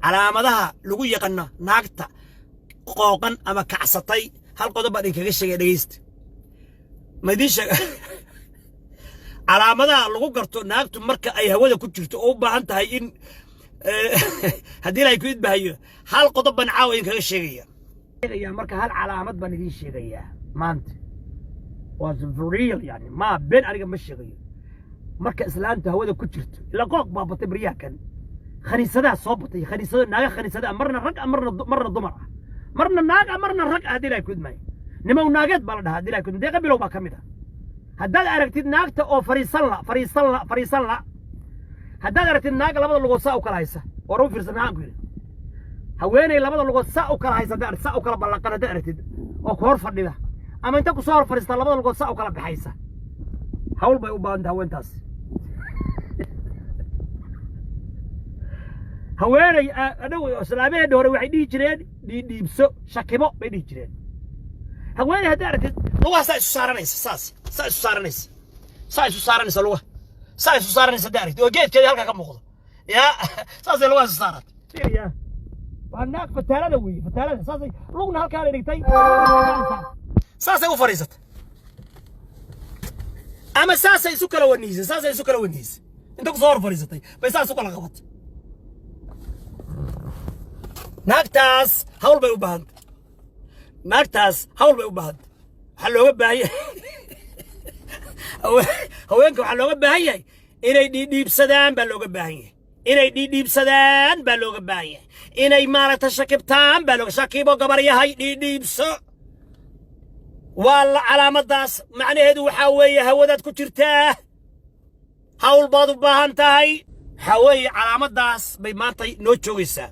Calaamadaha lagu yaqaano naagta qooqan ama kacsatay, hal qodob baan idinkaga sheegay, dhegeysta. Ma idiin sheega calaamadaha lagu garto naagtu marka ay hawada ku jirto oo u baahan tahay in haddii Ilaahay ku idbahayo? Hal qodob baan caawa idinkaga sheegaya. Marka hal calaamad baan idiin sheegayaa maanta, waa for real, yani ma been aniga ma sheegayo. Marka islaantu hawada ku jirto, ila qooq baa batay baryahan, khaniisadaha soo batay, khaniisado, naaga khaniisada ah, marna rag ah, marna dumar ah, marna naag ah, marna rag ah, haddii Ilahay ku idmaayo, nimow naageed baa la dhahaa, haddii Ilahay ku idmaayo. Deeqa Bilow baa ka mid ah. Haddaad aragtid naagta oo fariisan la, fariisan la, fariisan la, haddaad aragtid naag labada lugood saa u kala haysa, war u fiirsan, maxaan ku yidhi? Haweeney labada lugood saa u kala haysa haddaad aragtid, saa u kala ballaqan haddaad aragtid, oo ku hor fadhida ama inta kusoo hor fadhiista labada lugood saa u kala baxaysa, hawl bay u baahan tahay haweentaas. Haweeney adhow islaamaheedha hore waxay dhihi jireen dhiidhiibso, shakibo bay dhihi jireen. Haweeney haddaad aragtid lugaha saa isu saaranaysa, saas saa isu saaranaysa, saa isu saaranaysa, lugaha saa isu saaranaysa haddaad aragtid, oo geedkeedii halkaa ka muuqdo, yaa saasay lugaha isu saaratay. Fiiriya, waa naag fataalada weeye, fataalada. Saasay lugna halkaa la dhigtay, saasay u fadhiisatay, ama saasay isu kala waniisay, saasay isu kala waniisay, inta kusoo hor fadhiisatay bay saas u kala qabatay. Naagtaas hawl bay u baahantay, naagtaas hawl bay u baahantay. Waxaa looga baahan yahay haweenka, waxaa looga baahan yahay inay dhiidhiibsadaan baa looga baahan yahay, inay dhiidhiibsadaan baa looga baahan yahay, inay maaragta shakibtaan baa looga shakibo. Gabar yahay, dhiidhiibso. Waa la calaamadaas macnaheedu waxaa weeye hawadaad ku jirtaa, hawl baad u baahan tahay. Waxaa weeye calaamadaas bay maanta noo joogaysaa.